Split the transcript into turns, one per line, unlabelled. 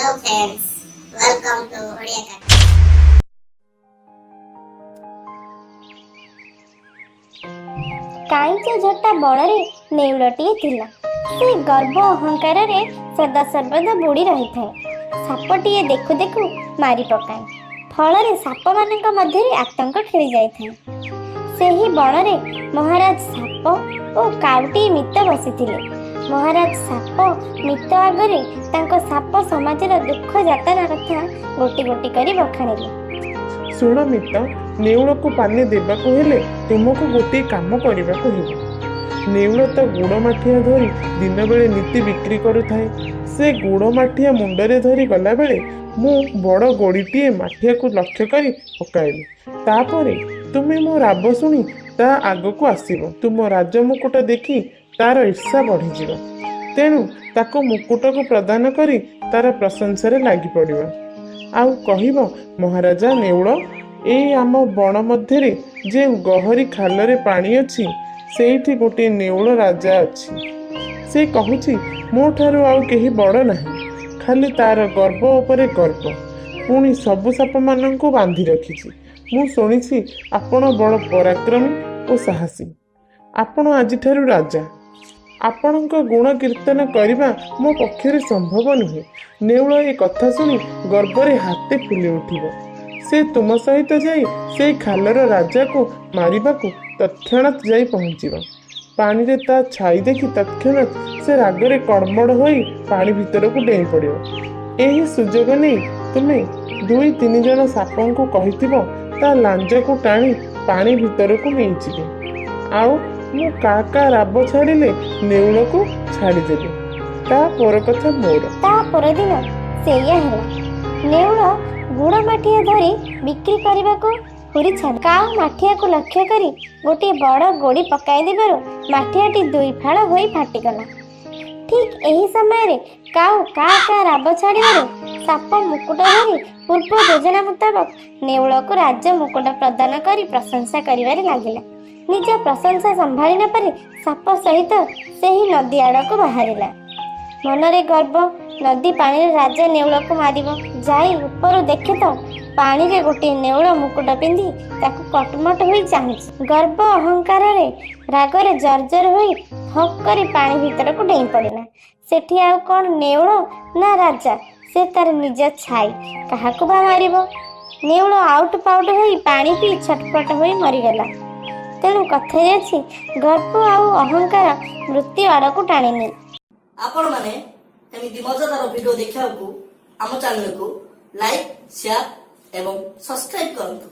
Hello friends, welcome to Odia Cartoon.
କାଇଁଚ ଝଟା ବଣରେ ନେଉଳଟିଏ ଥିଲା। ସେ ଗର୍ବ ଅହଙ୍କାରରେ ସଦାସର୍ବଦା ବୁଡ଼ି ରହିଥାଏ। ସାପଟିଏ ଦେଖୁ ଦେଖୁ ମାରି ପକାଏ। ଫଳରେ ସାପମାନଙ୍କ ମଧ୍ୟରେ ଆତଙ୍କ ଖେଳି ଯାଇଥାଏ। ସେହି ବଣରେ ମହାରାଜ ସାପ ଓ କାଉଟିଏ ମିତ ବସିଥିଲେ। ମହାରାଜ ସାପ ମିତ ଆଗରେ ତାଙ୍କ ସାପ ସମାଜର ଦୁଃଖ ଯାତନା କଥା ଗୋଟି ଗୋଟି କରି ବଖାଣିଲେ।
ଶୁଣ ମିତ, ନେଉଳକୁ ପାନେ ଦେବାକୁ ହେଲେ ତୁମକୁ ଗୋଟିଏ କାମ କରିବାକୁ ହେବ। ନେଉଳ ତ ଗୁଡ଼ ମାଠିଆ ଧରି ଦିନବେଳେ ନିତି ବିକ୍ରି କରୁଥାଏ। ସେ ଗୁଡ଼ ମାଠିଆ ମୁଣ୍ଡରେ ଧରି ଗଲାବେଳେ ମୁଁ ବଡ଼ ଗୋଡ଼ିଟିଏ ମାଠିଆକୁ ଲକ୍ଷ୍ୟ କରି ପକାଇବି। ତାପରେ ତୁମେ ମୋ ରାବ ଶୁଣି ତା ଆଗକୁ ଆସିବ। ତୁମ ରାଜମୁକୁଟ ଦେଖି ତାର ଈର୍ଷା ବଢ଼ିଯିବ। ତେଣୁ ତାକୁ ମୁକୁଟକୁ ପ୍ରଦାନ କରି ତାର ପ୍ରଶଂସାରେ ଲାଗି ପଡ଼ିବ। ଆଉ କହିବ, ମହାରାଜା ନେଉଳ ଏଇ ଆମ ବଣ ମଧ୍ୟରେ ଯେଉଁ ଗହରୀ ଖାଲରେ ପାଣି ଅଛି, ସେଇଠି ଗୋଟିଏ ନେଉଳ ରାଜା ଅଛି। ସେ କହୁଛି ମୋ ଠାରୁ ଆଉ କେହି ବଡ଼ ନାହିଁ। ଖାଲି ତାର ଗର୍ବ ଉପରେ ଗର୍ବ, ପୁଣି ସବୁ ସାପମାନଙ୍କୁ ବାନ୍ଧି ରଖିଛି। ମୁଁ ଶୁଣିଛି ଆପଣ ବଡ଼ ପରାକ୍ରମୀ ଓ ସାହସୀ। ଆପଣ ଆଜିଠାରୁ ରାଜା। ଆପଣଙ୍କ ଗୁଣ କୀର୍ତ୍ତନ କରିବା ମୋ ପକ୍ଷରେ ସମ୍ଭବ ନୁହେଁ। ନେଉଳ ଏ କଥା ଶୁଣି ଗର୍ବରେ ହାତେ ଫୁଲି ଉଠିବ। ସେ ତୁମ ସହିତ ଯାଇ ସେଇ ଖାଲର ରାଜାକୁ ମାରିବାକୁ ତତ୍କ୍ଷଣାତ୍ ଯାଇ ପହଞ୍ଚିବ। ପାଣିରେ ତା ଛାଇ ଦେଖି ତତ୍କ୍ଷଣାତ୍ ସେ ରାଗରେ କଡ଼ମଡ଼ ହୋଇ ପାଣି ଭିତରକୁ ଡେଇଁ ପଡ଼ିବ। ଏହି ସୁଯୋଗ ନେଇ ତୁମେ ଦୁଇ ତିନି ଜଣ ସାପଙ୍କୁ କହିଥିବ ତା ଲାଞ୍ଜକୁ ଟାଣି ପାଣି ଭିତରକୁ ନେଇଯିବେ। ଆଉ ମୁଁ କା କା ରାବ ଛାଡ଼ିଲେ ନେଉଳକୁ ଛାଡ଼ିଦେବି। ତା ପର କଥା ମୋର।
ତା ପରଦିନ ସେଇଆ ହେଲା। ନେଉଳ ଗୁଡ଼ ମାଠିଆ ଧରି ବିକ୍ରି କରିବାକୁ ହୁରି ଛାଡ଼। କାଉ ମାଠିଆକୁ ଲକ୍ଷ୍ୟ କରି ଗୋଟିଏ ବଡ଼ ଗୋଡ଼ି ପକାଇ ଦେବାରୁ ମାଠିଆଟି ଦୁଇ ଫାଳ ହୋଇ ଫାଟିଗଲା। ଠିକ୍ ଏହି ସମୟରେ କାଉ କା କା ରାବ ଛାଡ଼ିବାରୁ ସାପ ମୁକୁଟ ଧରି ପୂର୍ବ ଯୋଜନା ମୁତାବକ ନେଉଳକୁ ରାଜ ମୁକୁଟ ପ୍ରଦାନ କରି ପ୍ରଶଂସା କରିବାରେ ଲାଗିଲା। ନିଜ ପ୍ରଶଂସା ସମ୍ଭାଳି ନପାରି ସାପ ସହିତ ସେହି ନଦୀ ଆଡ଼କୁ ବାହାରିଲା। ମନରେ ଗର୍ବ, ନଦୀ ପାଣିରେ ରାଜା ନେଉଳକୁ ମାରିବ। ଯାଇ ଉପରୁ ଦେଖେ ତ ପାଣିରେ ଗୋଟିଏ ନେଉଳ ମୁକୁଟ ପିନ୍ଧି ତାକୁ କଟମଟ ହୋଇ ଚାହୁଁଛି। ଗର୍ବ ଅହଙ୍କାରରେ ରାଗରେ ଜର୍ଜର ହୋଇ ଫକ୍ କରି ପାଣି ଭିତରକୁ ଡେଇଁ ପଡ଼ିଲା। ସେଠି ଆଉ କ'ଣ ନେଉଳ ନା ରାଜା, ସେ ତାର ନିଜ ଛାଇ, କାହାକୁ ବା ମାରିବ? ନେଉଳ ଆଉଟ ପାଉଟ ହୋଇ ପାଣି ପିଇ ଛଟପଟ ହୋଇ ମରିଗଲା। ତେଣୁ କଥାରେ ଅଛି, ଗର୍ବ ଆଉ ଅହଙ୍କାର ମୃତ୍ୟୁ ଆଡ଼କୁ ଟାଣିନିଏ।
ଆପଣମାନେ ଏମିତି ମଜାଦାର ଭିଡ଼ିଓ ଦେଖିବାକୁ ଆମ ଚ୍ୟାନେଲକୁ ଲାଇକ୍, ସେୟାର ଏବଂ ସବସ୍କ୍ରାଇବ୍ କରନ୍ତୁ।